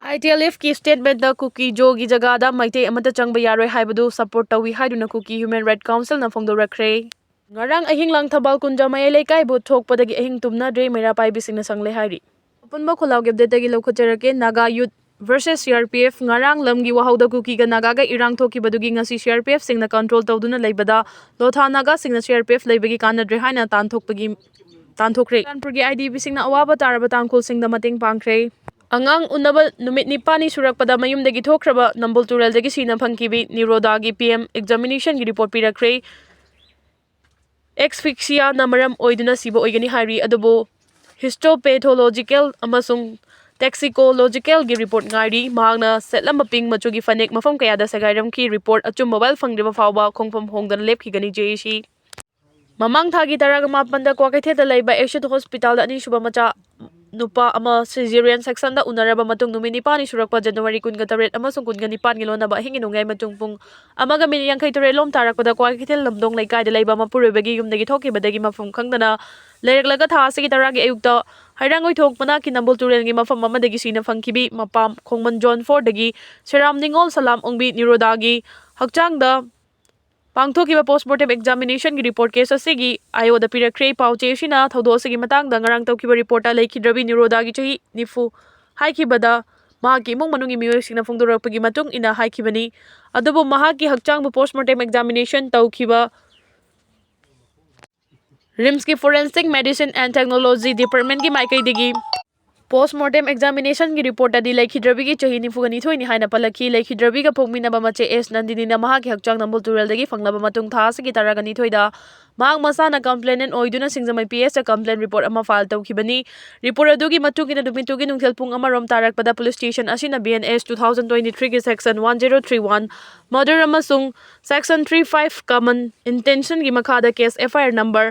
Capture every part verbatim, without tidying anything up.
ITLFꯀꯤ statementꯇ ꯀꯨꯀꯤ ꯖꯣꯒꯤ ꯖꯒꯥꯗ ꯃꯩꯇꯩ ꯑꯃꯠꯇ ꯆꯪꯕ ꯌꯥꯔꯣꯏ ꯍꯥꯏꯕꯗꯨ support ꯇꯧꯏ ꯍꯥꯏꯗꯨꯅ ꯀꯨꯀꯤ Human Rights Councilꯅ ꯐꯣꯡꯗꯣꯔꯛꯈ꯭ꯔꯦ꯫ ꯉꯔꯥꯡ ꯑꯍꯤꯡ ꯂꯥꯡꯊꯕꯥꯜ ꯀꯨꯟꯖ ꯃꯌꯥꯏ ꯂꯩꯀꯥꯏ vote ꯊꯣꯛꯄꯗꯒꯤ ꯑꯍꯤꯡ ꯇꯨꯝꯅꯗ꯭ꯔꯦ, ꯃꯩꯔꯥ ꯄꯥꯏꯕꯤꯁꯤꯡꯅ ꯁꯪꯂꯦ ꯍꯥꯏꯔꯤ꯫ ꯑꯄꯨꯟꯕ ꯈꯨꯜꯂꯥꯎꯒꯤ updateꯇꯒꯤ ꯂꯧꯈꯠꯆꯔꯛꯀꯦ꯫ Naga youth versus CRPF꯫ ꯉꯔꯥꯡ ꯂꯝꯒꯤ ꯋꯥꯍꯧꯗ ꯀꯨꯀꯤꯒ ꯅꯥꯒꯥꯒ ꯏꯔꯥꯡ ꯊꯣꯛꯈꯤꯕꯗꯨꯒꯤ ꯉꯁꯤ CRPFꯁꯤꯡꯅ control ꯇꯧꯗꯨꯅ ꯂꯩꯕꯗ ꯂꯣꯊꯥ ꯅꯥꯒꯥꯁꯤꯡꯅ CRPF ꯂꯩꯕꯒꯤ ꯀꯥꯟꯅꯗ꯭ꯔꯦ ꯍꯥꯏꯅ ꯇꯥꯟꯊꯣꯛꯄꯒꯤ, ꯇꯥꯟꯊꯣꯛꯈ꯭ꯔꯦ꯫ ꯆꯨꯔꯆꯥꯟꯄꯨꯔꯒꯤ IDPꯁꯤꯡꯅ ꯑꯋꯥꯕ ꯇꯥꯔꯕ ꯇꯥꯡꯈꯨꯜꯁꯤꯡꯗ ꯃꯇꯦꯡ ꯄꯥꯡꯈ꯭ꯔꯦ꯫ ꯑꯉꯥꯡ ꯎꯅꯕ ꯅꯨꯃꯤꯠ ꯅꯤꯄꯥꯜꯅꯤ ꯁꯨꯔꯛꯄꯗ ꯃꯌꯨꯝꯗꯒꯤ ꯊꯣꯛꯈ꯭ꯔꯕ ꯅꯝꯕꯨꯜ ꯇꯨꯔꯦꯜꯗꯒꯤ ꯁꯤꯅ ꯐꯪꯈꯤꯕꯤ ꯅꯤꯔꯣꯗꯥꯒꯤ PM examinationꯒꯤ report ꯄꯤꯔꯛꯈ꯭ꯔꯦ꯫ Asphyxiaꯅ ꯃꯔꯝ ꯑꯣꯏꯗꯨꯅ ꯁꯤꯕ ꯑꯣꯏꯒꯅꯤ ꯍꯥꯏꯔꯤ, ꯑꯗꯨꯕꯨ histopathological ꯑꯃꯁꯨꯡ toxicologicalꯒꯤ report ꯉꯥꯏꯔꯤ꯫ ꯃꯍꯥꯛꯅ ꯁꯦꯠꯂꯝꯕ pink ꯃꯆꯨꯒꯤ ꯐꯅꯦꯛ ꯃꯐꯝ ꯀꯌꯥꯗ ꯁꯦꯒꯥꯏꯔꯝꯈꯤ꯫ Report ꯑꯆꯨꯝꯕ ꯋꯥꯌꯦꯜ ꯐꯪꯗ꯭ꯔꯤꯕ ꯐꯥꯎꯕ ꯈꯣꯡꯐꯝ ꯍꯣꯡꯗꯅ ꯂꯦꯞꯈꯤꯒꯅꯤ꯫ JAC꯫ ꯃꯃꯥꯡ ꯊꯥꯒꯤ ꯇꯔꯥꯃꯥꯄꯟꯗ ꯀ꯭ꯋꯥꯀꯩꯊꯦꯜꯗ ꯂꯩꯕ Acute Hospitalꯗ ꯑꯅꯤꯁꯨꯕ ꯃꯆꯥ ꯅꯨꯄꯥ ꯑꯃ cesarean sectionꯗ ꯎꯅꯔꯕ ꯃꯇꯨꯡ ꯅꯨꯃꯤꯠ ꯅꯤꯄꯥꯜꯅꯤ ꯁꯨꯔꯛꯄ January ꯀꯨꯟꯒ ꯇꯔꯦꯠ ꯑꯃꯁꯨꯡ ꯀꯨꯟꯒ ꯅꯤꯄꯥꯟꯒꯤ ꯂꯣꯟꯅꯕ ꯑꯍꯤꯡꯒꯤ ꯅꯣꯡꯌꯥꯏ ꯃꯇꯨꯡ ꯄꯨꯡ ꯑꯃꯒ minute ꯌꯥꯡꯈꯩ ꯇꯔꯦꯠ ꯂꯣꯝ ꯇꯥꯔꯛꯄꯗ ꯀ꯭ꯋꯥꯀꯩꯊꯦꯜ ꯂꯝꯗꯣꯡ ꯂꯩꯀꯥꯏꯗ ꯂꯩꯕ ꯃꯄꯨꯔꯣꯏꯕꯒꯤ ꯌꯨꯝꯗꯒꯤ ꯊꯣꯛꯈꯤꯕꯗꯒꯤ ꯃꯐꯝ ꯈꯪꯗꯅ ꯂꯩꯔꯛꯂꯒ ꯊꯥ ꯑꯁꯤꯒꯤ ꯇꯔꯥꯒꯤ ꯑꯌꯨꯛꯇ ꯍꯩꯔꯥꯡꯒꯣꯏꯊꯣꯡ ꯃꯅꯥꯛꯀꯤ ꯅꯝꯕꯨꯜ ꯇꯨꯔꯦꯜꯒꯤ ꯃꯐꯝ ꯑꯃꯗꯒꯤ ꯁꯤꯅ ꯐꯪꯈꯤꯕꯤ ꯃꯄꯥꯝ ꯈꯣꯡꯃꯟ Zone fourꯗꯒꯤ ꯁꯦꯔꯥꯝ ꯅꯤꯉꯣꯜ ꯁꯂꯥꯝ ꯑꯣꯡꯕꯤ ꯅꯤꯔꯣꯗꯥꯒꯤ ꯍꯛꯆꯥꯡꯗ ꯄꯥꯡꯊꯣꯛꯈꯤꯕ postmortem examinationꯒꯤ report case ꯑꯁꯤꯒꯤ IOꯗ ꯄꯤꯔꯛꯈ꯭ꯔꯦ꯫ ꯄꯥꯎꯆꯦ ꯑꯁꯤꯅ ꯊꯧꯗꯣꯛ ꯑꯁꯤꯒꯤ ꯃꯇꯥꯡꯗ ꯉꯔꯥꯡ ꯇꯧꯈꯤꯕ reportꯇ ꯂꯩꯈꯤꯗ꯭ꯔꯕꯤ ꯅꯤꯔꯣꯗꯥꯒꯤ ꯆꯍꯤ ꯅꯤꯐꯨ ꯍꯥꯏꯈꯤꯕꯗ ꯃꯍꯥꯛꯀꯤ ꯏꯃꯨꯡ ꯃꯅꯨꯡꯒꯤ ꯃꯤꯑꯣꯏꯁꯤꯡꯅ ꯐꯣꯡꯗꯣꯔꯛꯄꯒꯤ ꯃꯇꯨꯡ ꯏꯟꯅ ꯍꯥꯏꯈꯤꯕꯅꯤ꯫ ꯑꯗꯨꯕꯨ ꯃꯍꯥꯛꯀꯤ ꯍꯛꯆꯥꯡꯕꯨ postmortem examination ꯇꯧꯈꯤꯕ RIMSꯀꯤ Forensic Medicine and Technology Departmentꯀꯤ ꯃꯥꯏꯀꯩꯗꯒꯤ postmortem examinationꯒꯤ reportꯇꯗꯤ ꯂꯩꯈꯤꯗ꯭ꯔꯕꯤꯒꯤ ꯆꯍꯤ ꯅꯤꯐꯨꯒ ꯅꯤꯊꯣꯏꯅꯤ ꯍꯥꯏꯅ ꯄꯜꯂꯛꯈꯤ꯫ ꯂꯩꯈꯤꯗ꯭ꯔꯕꯤꯒ ꯄꯣꯛꯃꯤꯟꯅꯕ ꯃꯆꯦ S ꯅꯟꯗꯤꯅꯤꯅ ꯃꯍꯥꯛꯀꯤ ꯍꯛꯆꯥꯡ ꯅꯝꯕꯨꯜ ꯇꯨꯔꯦꯜꯗꯒꯤ ꯐꯪꯂꯕ ꯃꯇꯨꯡ ꯊꯥ ꯑꯁꯤꯒꯤ ꯇꯔꯥꯒ ꯅꯤꯊꯣꯏꯗ ꯃꯍꯥꯛ ꯃꯁꯥꯅ complainant ꯑꯣꯏꯗꯨꯅ ꯁꯤꯡꯖꯃꯩ PHꯇ complaint report ꯑꯃ file ꯇꯧꯈꯤꯕꯅꯤ꯫ Report ꯑꯗꯨꯒꯤ ꯃꯇꯨꯡ ꯏꯟꯅ ꯅꯨꯃꯤꯠꯇꯨꯒꯤ ꯅꯨꯡꯊꯤꯜ ꯄꯨꯡ ꯑꯃꯔꯣꯝ ꯇꯥꯔꯛꯄꯗ police station ꯑꯁꯤꯅ BNS two thousand twenty-threeꯒꯤ section one zero three one murder ꯑꯃꯁꯨꯡ section three five common intentionꯒꯤ ꯃꯈꯥꯗ case FIR number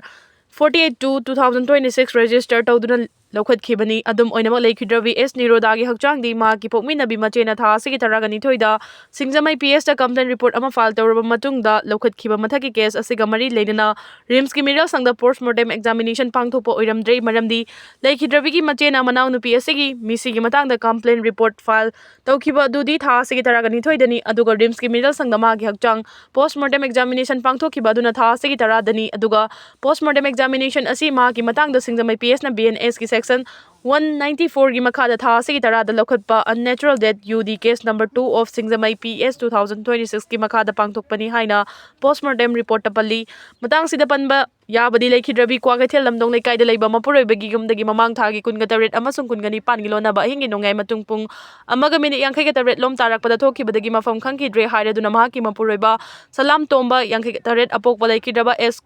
forty-eight two two thousand twenty-six register ꯇꯧꯗꯨꯅ ꯂꯧꯈꯠꯈꯤꯕꯅꯤ꯫ ꯑꯗꯨꯝ ꯑꯣꯏꯅꯃꯛ, ꯂꯩꯈꯤꯗ꯭ꯔꯕꯤ ꯑꯦꯁ ꯅꯤꯔꯣꯗꯥꯒꯤ ꯍꯛꯆꯥꯡꯗꯤ ꯃꯍꯥꯛꯀꯤ ꯄꯣꯛꯃꯤꯟꯅꯕꯤ ꯃꯆꯦꯅ ꯊꯥ ꯑꯁꯤꯒꯤ ꯇꯔꯥꯒ ꯅꯤꯊꯣꯏꯗ ꯁꯤꯡꯖꯃꯩ ꯄꯤ ꯑꯦꯁꯇ complaint report ꯑꯃ file ꯇꯧꯔꯕ ꯃꯇꯨꯡꯗ ꯂꯧꯈꯠꯈꯤꯕ ꯃꯊꯛꯀꯤ case ꯑꯁꯤꯒ ꯃꯔꯤ ꯂꯩꯅꯅ ꯔꯤꯝꯁꯀꯤ ꯃꯤꯔꯦꯜ ꯁꯪꯗ post mortem examination ꯄꯥꯡꯊꯣꯛꯄ ꯑꯣꯏꯔꯝꯗ꯭ꯔꯦ꯫ ꯃꯔꯝꯗꯤ ꯂꯩꯈꯤꯗ꯭ꯔꯕꯤꯒꯤ ꯃꯆꯦꯅ ꯃꯅꯥꯎꯅꯨꯄꯤ ꯑꯁꯤꯒꯤ ꯃꯤꯁꯤꯒꯤ ꯃꯇꯥꯡꯗ complaint report file ꯇꯧꯈꯤꯕ ꯑꯗꯨꯗꯤ ꯊꯥ ꯑꯁꯤꯒꯤ ꯇꯔꯥꯒ ꯅꯤꯊꯣꯏꯗꯅꯤ, ꯑꯗꯨꯒ ꯔꯤꯝꯁꯀꯤ ꯃꯤꯔꯦꯜ ꯁꯪꯗ ꯃꯍꯥꯛꯀꯤ ꯍꯛꯆꯥꯡ post mortem examination ꯄꯥꯡꯊꯣꯛꯈꯤꯕ ꯑꯗꯨꯅ ꯊꯥ ꯑꯁꯤꯒꯤ ꯇꯔꯥꯗꯅꯤ꯫ ꯑꯗꯨꯒ post mortem examination ꯑꯁꯤ ꯃꯍꯥꯛꯀꯤ ꯃꯇꯥꯡꯗ ꯁꯤꯡꯖꯃꯩ ꯄꯤ ꯑꯦꯁꯅ ꯕꯤ ꯑꯦꯟ ꯑꯦꯁꯀꯤ section one ninety fourꯒꯤ ꯃꯈꯥꯗ ꯊꯥ ꯑꯁꯤꯒꯤ ꯇꯔꯥꯗ ꯂꯧꯈꯠꯄ unnatural death U D case number two of Singjamei P S two thousand twenty sixꯀꯤ ꯃꯈꯥꯗ ꯄꯥꯡꯊꯣꯛꯄꯅꯤ ꯍꯥꯏꯅ post mortem reportꯇ ꯄꯜꯂꯤ꯫ ꯃꯇꯥꯡꯁꯤꯗ ꯄꯟꯕ ꯌꯥꯕꯗꯤ, ꯂꯩꯈꯤꯗ꯭ꯔꯕꯤ ꯀ꯭ꯋꯥꯀꯩꯊꯦꯜ ꯂꯝꯗꯣꯡ ꯂꯩꯀꯥꯏꯗ ꯂꯩꯕ ꯃꯄꯨꯔꯣꯏꯕꯒꯤ ꯌꯨꯝꯗꯒꯤ ꯃꯃꯥꯡ ꯊꯥꯒꯤ ꯀꯨꯟꯒ ꯇꯔꯦꯠ ꯑꯃꯁꯨꯡ ꯀꯨꯟꯒ ꯅꯤꯄꯥꯟꯒꯤ ꯂꯣꯟꯅꯕ ꯑꯍꯤꯡꯒꯤ ꯅꯣꯡꯌꯥꯏ ꯃꯇꯨꯡ ꯄꯨꯡ ꯑꯃꯒ minute ꯌꯥꯡꯈꯩꯒ ꯇꯔꯦꯠ ꯂꯣꯝ ꯇꯥꯔꯛꯄꯗ ꯊꯣꯛꯈꯤꯕꯗꯒꯤ ꯃꯐꯝ ꯈꯪꯈꯤꯗ꯭ꯔꯦ ꯍꯥꯏꯔꯗꯨꯅ ꯃꯍꯥꯛꯀꯤ ꯃꯄꯨꯔꯣꯏꯕ ꯁꯂꯥꯝ ꯇꯣꯝꯕ, ꯌꯥꯡꯈꯩꯒ ꯇꯔꯦꯠ, ꯑꯄꯣꯛꯄ ꯂꯩꯈꯤꯗ꯭ꯔꯕ ꯑꯦꯁ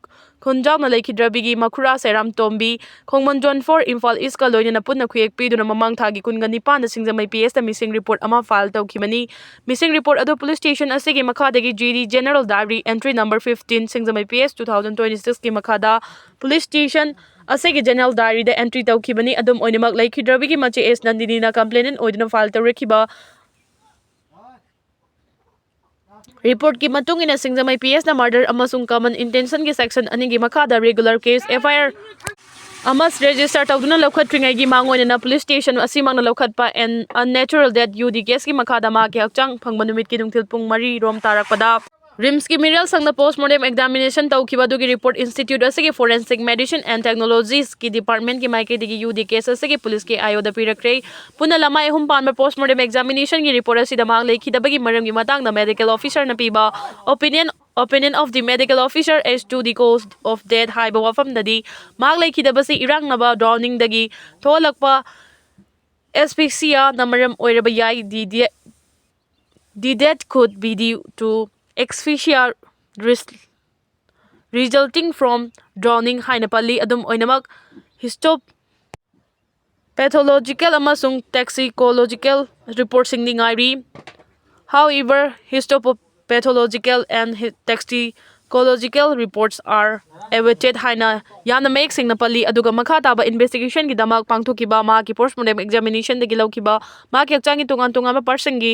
ꯈꯨꯟꯖꯥꯎꯅ ꯂꯩꯈꯤꯗ꯭ꯔꯕꯤꯒꯤ ꯃꯈꯨꯔꯥ ꯁꯦꯔꯥꯝ ꯇꯣꯝꯕꯤ, ꯈꯣꯡꯃꯟꯖꯣꯟ four, ꯏꯝꯐꯥꯜ ꯏꯁꯀ ꯂꯣꯏꯅꯅ ꯄꯨꯟꯅ ꯈꯨꯌꯦꯛ ꯄꯤꯗꯨꯅ ꯃꯃꯥꯡ ꯊꯥꯒꯤ ꯀꯨꯟꯒ ꯅꯤꯄꯥꯟꯗ ꯁꯤꯡꯖꯃꯩ ꯄꯤ ꯑꯦꯁꯇ missing report ꯑꯃ file ꯇꯧꯈꯤꯕꯅꯤ꯫ Missing report ꯑꯗꯨ police station ꯑꯁꯤꯒꯤ ꯃꯈꯥꯗꯒꯤ G D general diary entry number fifteen, ꯁꯤꯡꯖꯃꯩ P S two thousand twenty sixꯀꯤ ꯃꯈꯥꯗ police station ꯑꯁꯤꯒꯤ general diaryꯗ entry ꯇꯧꯈꯤꯕꯅꯤ꯫ ꯑꯗꯨꯝ ꯑꯣꯏꯅꯃꯛ, ꯂꯩꯈꯤꯗ꯭ꯔꯕꯤꯒꯤ ꯃꯆꯦ ꯑꯦꯁ ꯅꯟꯗꯤꯅꯤꯅ complainant ꯑꯣꯏꯗꯨꯅ file ꯇꯧꯔꯛꯈꯤꯕ reportꯀꯤ ꯃꯇꯨꯡ ꯏꯟꯅ ꯁꯤꯡꯖꯃꯩ P Sꯅ murder ꯑꯃꯁꯨꯡ common intentionꯒꯤ section ꯑꯅꯤꯒꯤ ꯃꯈꯥꯗ regular case F I R ꯑꯃ register ꯇꯧꯗꯨꯅ ꯂꯧꯈꯠꯇ꯭ꯔꯤꯉꯩꯒꯤ ꯃꯥꯡꯑꯣꯏꯅꯅ police station ꯑꯁꯤꯃꯛꯅ ꯂꯧꯈꯠꯄ an unnatural death U D caseꯀꯤ ꯃꯈꯥꯗ ꯃꯍꯥꯛꯀꯤ ꯍꯛꯆꯥꯡ ꯐꯪꯕ ꯅꯨꯃꯤꯠꯀꯤ ꯅꯨꯡꯊꯤꯜ ꯄꯨꯡ ꯃꯔꯤ ꯔꯣꯝ ꯇꯥꯔꯛꯄꯗ ꯔꯤꯝꯁꯀꯤ ꯃꯤꯔꯦꯜ ꯁꯪꯗ post mortem examination ꯇꯧꯈꯤꯕ ꯑꯗꯨꯒꯤ report institute ꯑꯁꯤꯒꯤ forensic medicine and technologiesꯀꯤ departmentꯀꯤ ꯃꯥꯏꯀꯩꯗꯒꯤ U D case ꯑꯁꯤꯒꯤ policeꯀꯤ I Oꯗ ꯄꯤꯔꯛꯈ꯭ꯔꯦ꯫ ꯄꯨꯟꯅ ꯂꯃꯥꯏ ꯑꯍꯨꯝ ꯄꯥꯟꯕ post mortem examinationꯒꯤ report ꯑꯁꯤꯗ ꯃꯍꯥꯛ ꯂꯩꯈꯤꯗꯕꯒꯤ ꯃꯔꯝꯒꯤ ꯃꯇꯥꯡꯗ medical officerꯅ ꯄꯤꯕ opinion, opinion of the medical officer as to the cause of death ꯍꯥꯏꯕ ꯋꯥꯐꯝꯗꯗꯤ, ꯃꯍꯥꯛ ꯂꯩꯈꯤꯗꯕꯁꯤ ꯏꯔꯥꯛꯅꯕ drowningꯗꯒꯤ ꯊꯣꯛꯍꯜꯂꯛꯄ asphyxiaꯅ ꯃꯔꯝ ꯑꯣꯏꯔꯕ ꯌꯥꯏ꯫ The de-, the death could be due to asphyxia res-, resulting from drowning ꯍꯥꯏꯅ ꯄꯜꯂꯤ꯫ ꯑꯗꯨꯝ ꯑꯣꯏꯅꯃꯛ, histopathological ꯑꯃꯁꯨꯡ toxicological reportꯁꯤꯡꯗꯤ ꯉꯥꯏꯔꯤ꯫ However, histopathological and hi-, toxi-, Toxicological reports are awaited" ꯍꯥꯏꯅ ꯌꯥꯝꯅ ꯃꯌꯦꯛ ꯁꯦꯡꯅ ꯄꯜꯂꯤ꯫ ꯑꯗꯨꯒ ꯃꯈꯥ ꯇꯥꯕ investigationꯒꯤꯗꯃꯛ ꯄꯥꯡꯊꯣꯛꯈꯤꯕ ꯃꯍꯥꯛꯀꯤ postmortem examinationꯗꯒꯤ ꯂꯧꯈꯤꯕ ꯃꯍꯥꯛꯀꯤ ꯍꯛꯆꯥꯡꯒꯤ ꯇꯣꯉꯥꯟ ꯇꯣꯉꯥꯟꯕ partsꯁꯤꯡꯒꯤ